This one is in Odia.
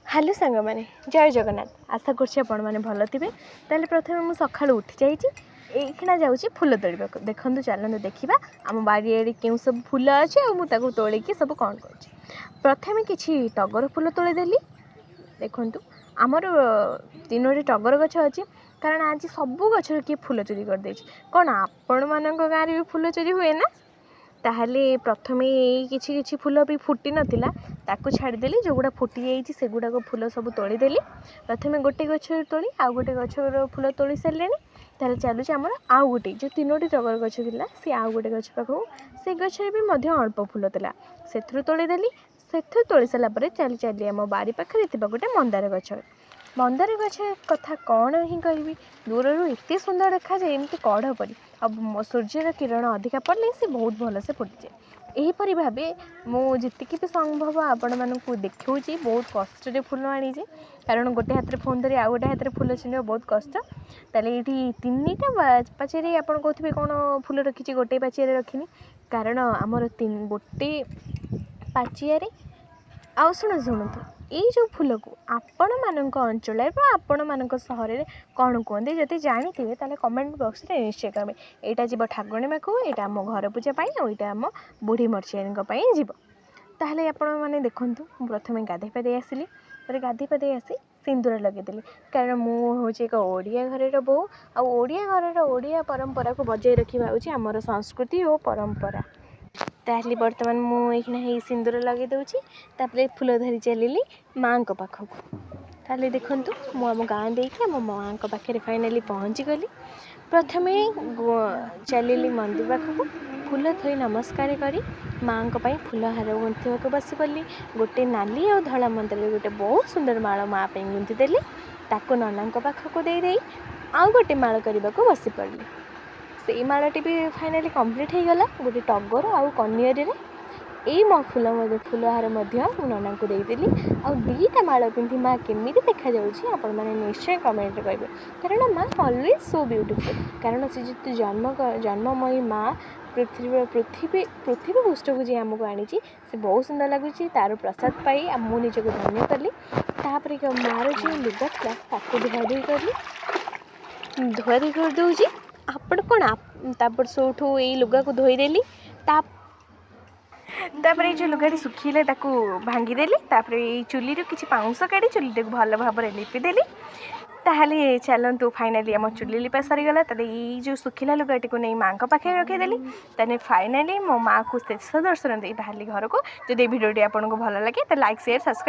ହ୍ୟାଲୋ ସାଙ୍ଗମାନେ, ଜୟ ଜଗନ୍ନାଥ। ଆଶା କରୁଛି ଆପଣମାନେ ଭଲ ଥିବେ। ତାହେଲେ ପ୍ରଥମେ ମୁଁ ସକାଳୁ ଉଠି ଯାଇଛି, ଏଇଖିଣା ଯାଉଛି ଫୁଲ ତୋଳିବାକୁ। ଦେଖନ୍ତୁ, ଚାଲନ୍ତୁ ଦେଖିବା ଆମ ବାରିଆଡ଼େ କେଉଁ ସବୁ ଫୁଲ ଅଛି ଆଉ ମୁଁ ତାକୁ ତୋଳିକି ସବୁ କ'ଣ କରୁଛି। ପ୍ରଥମେ କିଛି ଟଗର ଫୁଲ ତୋଳିଦେଲି। ଦେଖନ୍ତୁ, ଆମର ତିନୋଟି ଟଗର ଗଛ ଅଛି, କାରଣ ଆଜି ସବୁ ଗଛରେ କିଏ ଫୁଲ ଚୋରି କରିଦେଇଛି। କ'ଣ ଆପଣମାନଙ୍କ ଗାଁରେ ବି ଫୁଲ ଚୋରି ହୁଏ ନା? ତାହେଲେ ପ୍ରଥମେ ଏଇ କିଛି କିଛି ଫୁଲ ବି ଫୁଟି ନଥିଲା, ତାକୁ ଛାଡ଼ିଦେଲି। ଯେଉଁଗୁଡ଼ା ଫୁଟି ଯାଇଛି, ସେଗୁଡ଼ାକ ଫୁଲ ସବୁ ତୋଳିଦେଲି। ପ୍ରଥମେ ଗୋଟେ ଗଛରୁ ତୋଳି ଆଉ ଗୋଟେ ଗଛର ଫୁଲ ତୋଳି ସାରିଲେଣି। ତାହେଲେ ଚାଲୁଛି ଆମର ଆଉ ଗୋଟେ ଯେଉଁ ତିନୋଟି ଟଗର ଗଛ ଥିଲା, ସେ ଆଉ ଗୋଟେ ଗଛ ପାଖକୁ। ସେ ଗଛରେ ବି ମଧ୍ୟ ଅଳ୍ପ ଫୁଲ ଥିଲା, ସେଥିରୁ ତୋଳିଦେଲି। ସେଥିରୁ ତୋଳି ସାରିଲା ପରେ ଚାଲି ଚାଲି ଆମ ବାରି ପାଖରେ ଥିବା ଗୋଟେ ମନ୍ଦାର ଗଛ। ମନ୍ଦାର ଗଛ କଥା କ'ଣ ହିଁ କହିବି, ଦୂରରୁ ଏତେ ସୁନ୍ଦର ଦେଖାଯାଏ, ଏମିତି କଢ଼ ପରି। ଆଉ ସୂର୍ଯ୍ୟର କିରଣ ଅଧିକା ପଡ଼ିଲେ ସେ ବହୁତ ଭଲସେ ଫୁଟିଯାଏ। ଏହିପରି ଭାବେ ମୁଁ ଯେତିକି ବି ସମ୍ଭବ ଆପଣମାନଙ୍କୁ ଦେଖାଉଛି। ବହୁତ କଷ୍ଟରେ ଫୁଲ ଆଣିଛି, କାରଣ ଗୋଟେ ହାତରେ ଫୋନ୍ ଧରି ଆଉ ଗୋଟେ ହାତରେ ଫୁଲ ଛିଣ୍ଡିବା ବହୁତ କଷ୍ଟ। ତାହେଲେ ଏଇଠି ତିନିଟା ପାଚେରୀ। ଆପଣ କହୁଥିବେ, କ'ଣ ଫୁଲ ରଖିଛି, ଗୋଟେ ପାଚିଆରେ ରଖିନି? କାରଣ ଆମର ଗୋଟେ ପାଚିଆରେ। ଆଉ ଶୁଣନ୍ତୁ, ଏଇ ଯେଉଁ ଫୁଲକୁ ଆପଣମାନଙ୍କ ଅଞ୍ଚଳରେ ବା ଆପଣମାନଙ୍କ ସହରରେ କ'ଣ କୁହନ୍ତି, ଯଦି ଜାଣିଥିବେ ତାହେଲେ କମେଣ୍ଟ ବକ୍ସରେ ନିଶ୍ଚୟ କହିବେ। ଏଇଟା ଯିବ ଠାକୁରାଣୀ ପାଖକୁ, ଏଇଟା ଆମ ଘର ପୂଜା ପାଇଁ, ଆଉ ଏଇଟା ଆମ ବୁଢ଼ୀ ମର୍ଚିଆଣୀଙ୍କ ପାଇଁ ଯିବ। ତାହେଲେ ଆପଣମାନେ ଦେଖନ୍ତୁ, ମୁଁ ପ୍ରଥମେ ଗାଧୋଇ ପାଧୋଇ ଆସିଲି। ତାପରେ ଗାଧୋଇ ପାଧୋଇ ଆସି ସିନ୍ଦୁର ଲଗେଇଦେଲି, କାରଣ ମୁଁ ହେଉଛି ଏକ ଓଡ଼ିଆ ଘରର ବୋହୂ, ଆଉ ଓଡ଼ିଆ ଘରର ଓଡ଼ିଆ ପରମ୍ପରାକୁ ବଜାୟ ରଖିବା ହେଉଛି ଆମର ସଂସ୍କୃତି ଓ ପରମ୍ପରା। ତାହେଲେ ବର୍ତ୍ତମାନ ମୁଁ ଏଇଖିଣା ହେଇ ସିନ୍ଦୁର ଲଗେଇ ଦେଉଛି, ତାପରେ ଫୁଲ ଧରି ଚାଲିଲି ମାଆଙ୍କ ପାଖକୁ। ତାହେଲେ ଦେଖନ୍ତୁ, ମୁଁ ଆମ ଗାଁ ଦେଇକି ଆମ ମାଆଙ୍କ ପାଖରେ ଫାଇନାଲି ପହଞ୍ଚିଗଲି। ପ୍ରଥମେ ଚାଲିଲି ମନ୍ଦିର ପାଖକୁ। ଫୁଲ ଥୋଇ ନମସ୍କାର କରି ମାଆଙ୍କ ପାଇଁ ଫୁଲ ହାର ଗୁନ୍ଥିବାକୁ ବସି ପଡ଼ିଲି। ଗୋଟେ ନାଲି ଆଉ ଧଳା ମନ୍ଦାରରେ ଗୋଟେ ବହୁତ ସୁନ୍ଦର ମାଳ ମାଆ ପାଇଁ ଗୁନ୍ଥିଦେଲି। ତାକୁ ନନାଙ୍କ ପାଖକୁ ଦେଇଦେଇ ଆଉ ଗୋଟେ ମାଳ କରିବାକୁ ବସି ପଡ଼ିଲି। ସେଇ ମାଳଟି ବି ଫାଇନାଲି କମ୍ପ୍ଲିଟ୍ ହେଇଗଲା, ଗୋଟେ ଟଗର ଆଉ କନିଅରିରେ। ଏଇ ମୋ ଫୁଲ ମଧ୍ୟ, ଫୁଲହାର ମଧ୍ୟ ମୁଁ ନନାଙ୍କୁ ଦେଇଦେଲି। ଆଉ ଦୁଇଟା ମାଳ ପିନ୍ଧି ମା କେମିତି ଦେଖାଯାଉଛି, ଆପଣମାନେ ନିଶ୍ଚୟ କମେଣ୍ଟରେ କହିବେ, କାରଣ ମା ଅଲୱେଜ୍ ସୋ ବ୍ୟୁଟିଫୁଲ୍। କାରଣ ସେ ଯେହେତୁ ଜନ୍ମମୟୀ ମା, ପୃଥିବୀ ପୃଷ୍ଠକୁ ଯିଏ ଆମକୁ ଆଣିଛି, ସେ ବହୁତ ସୁନ୍ଦର ଲାଗୁଛି। ତା'ର ପ୍ରସାଦ ପାଇ ମୁଁ ନିଜକୁ ଧନ୍ୟ କଲି। ତାପରେ ମାଆର ଯେଉଁ ଲୁଗା ଥିଲା, ତାକୁ ଧୁଆଧୁଇ କଲି। ଧୁଆଧୁଇ କରିଦେଉଛି ଆପଣ କ'ଣ। ତାପରେ ସେଇଠୁ ଏଇ ଲୁଗାକୁ ଧୋଇଦେଲି। ତାପରେ ଏଇ ଯେଉଁ ଲୁଗାଟି ଶୁଖିଲା, ତାକୁ ଭାଙ୍ଗିଦେଲି। ତାପରେ ଏଇ ଚୁଲିରୁ କିଛି ପାଉଁଶ କାଢ଼ି ଚୁଲିଟାକୁ ଭଲ ଭାବରେ ଲିପିଦେଲି। ତାହେଲେ ଚାଲନ୍ତୁ, ଫାଇନାଲି ଆମ ଚୁଲି ଲିପା ସରିଗଲା। ତାହେଲେ ଏଇ ଯେଉଁ ଶୁଖିଲା ଲୁଗାଟିକୁ ନେଇ ମାଆଙ୍କ ପାଖରେ ରଖିଦେଲି। ତାହେଲେ ଫାଇନାଲି ମୋ ମାଆକୁ ଶେଷ ଦର୍ଶନ ଦେଇ ବାହାରିଲି ଘରକୁ। ଯଦି ଏ ଭିଡ଼ିଓଟି ଆପଣଙ୍କୁ ଭଲ ଲାଗେ, ତାହେଲେ ଲାଇକ୍, ସେୟାର, ସବସ୍କ୍ରାଇବ୍।